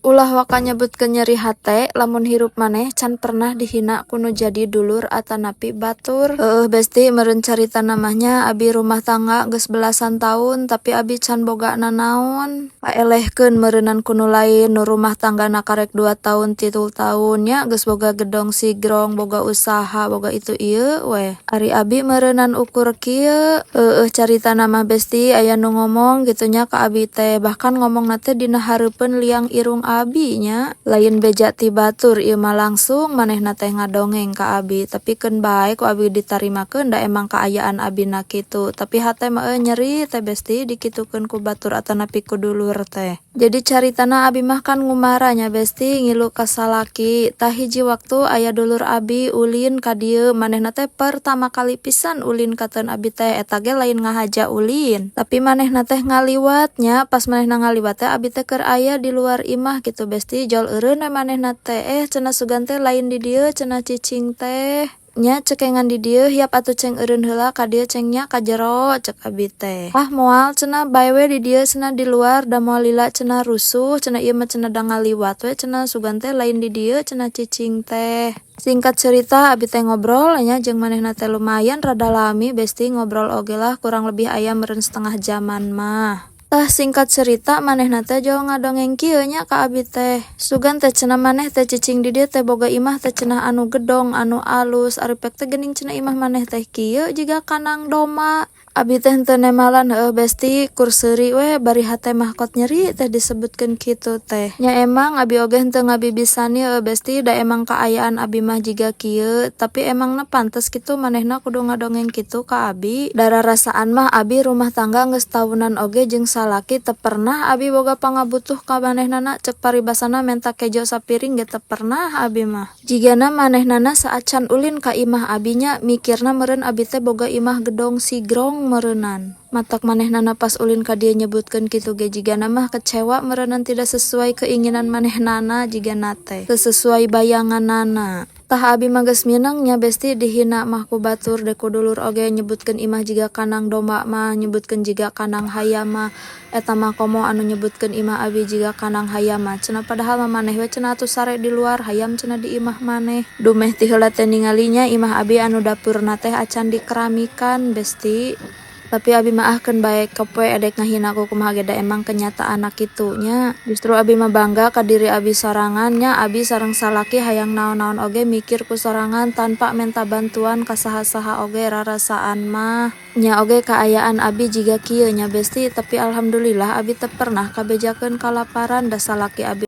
Ulah waka nyebutkeun nyeri hate lamun hirup maneh can pernah dihina ku nu jadi dulur atanapi batur. Heueuh, Besti, meureun caritana mah nya, abi rumah tangga geus belasan tahun, tapi abi can boga nanaon. Paelehkeun meureunan ku nu lain nu rumah tanggana karek 2 tahun 3 tahun nya, geus boga gedong sigrong, boga usaha, boga itu ieu weh. Ari abi meureunan ukur kieu. Heueuh, caritana mah, Besti, aya nu ngomong kitu nya ka abi teh, bahkan ngomongna teh dina hareupeun liang irung abi nya. Lain beja ti batur ieu mah, langsung manehna teh ngadongeng ka abi, tapi keun bae ku abi ditarimakeun, da emang kaayaan abina kitu. Tapi hate mah euy nyeri teh, Besti, dikitukeun ku batur atanapi ku dulur teh. Jadi caritana abi mah kan ngumara nya, Besti, ngilu ka salaki. Tah, hiji waktu aya dulur abi ulin ka dieu, manehna teh pertama kali pisan ulin ka teun abi teh, eta ge lain ngahaja ulin. Tapi manehna teh ngaliwat nya, pas manehna ngaliwat teh abi teh keur aya di luar imah kitu, Besti. Jol eureun we manehna teh, "Eh," cenah, "sugan teh lain di dieu cenah cicing teh." Nya cekengan di dieu, "Hiap atuh, ceng eureun heula ka dieu ceng nya, ka jero," cek abi teh. "Ah, moal," cenah, "bae we di dieu cenah, di luar, da moal lila cenah rusuh cenah, ieu mah cenah da ngaliwat we cenah, sugan teh lain di dieu cenah cicing teh." Singkat cerita, abi teh ngobrol nya jeung manehna teh lumayan rada lami, Besti, ngobrol oge lah kurang lebih aya meureun setengah jaman mah. Tah, singkat cerita manehna teh jol ngadongeng kieu nya ka abi teh. "Sugan teh cenah maneh teh cicing di dieu teh boga imah teh cenah anu gedong, anu alus, ari pek teh geuning cenah imah maneh teh kieu jiga kandang domba." Abi teh henteu nemalan heueuh, Besti, kur seuri we, bari hate mah kot nyeri teh disebutkeun kitu teh. Nya emang abi oge henteu ngabibisani heueuh, Besti, da emang kaayaan abi mah jiga kieu, tapi emangna pantes kitu manehna kudu ngadongeng kitu ka abi? Da rarasaan mah abi rumah tangga geus taunan oge jeung salaki, teu pernah abi boga pangabutuh ka manehnana, cek paribasana menta kejo sapiring ge teu pernah abi mah. Jigana manehnana saacan ulin ka imah abi nya, mikirna meureun abi teh boga imah gedong sigrong meureunan. Matak manehnana pas ulin ka dieu nyebutkeun kitu ge jigana mah kecewa meureunan, tidak sesuai keinginan manehnana jigana teh, teu sesuai bayanganana. Tah, abi mah geus mineng nya, Besti, dihina mah ku batur de ku dulur oge, nyebutkeun imah jiga kandang domba mah, nyebutkeun jiga kandang hayam mah. Eta mah komo anu nyebutkeun imah abi jiga kandang hayam mah cenah, padahal mah maneh we cenah atuh sare di luar, hayam cenah di imah maneh. Dumeh ti heula teh ningali nya imah abi anu dapurna teh acan dikeramikan, Besti. Tapi abi mah ah, keun bae kepoe edek ngahina ku kumaha ge, da emang kenyataanna kitu nya. Justru abi mah bangga ka diri abi sorangan nya, abi sareng salaki hayang naon-naon oge mikir ku sorangan tanpa menta bantuan ka saha-saha oge rarasaan mah. Nya oge kaayaan abi jiga kieu nya, Besti, tapi alhamdulillah abi teu pernah kabejakeun kalaparan, da salaki abi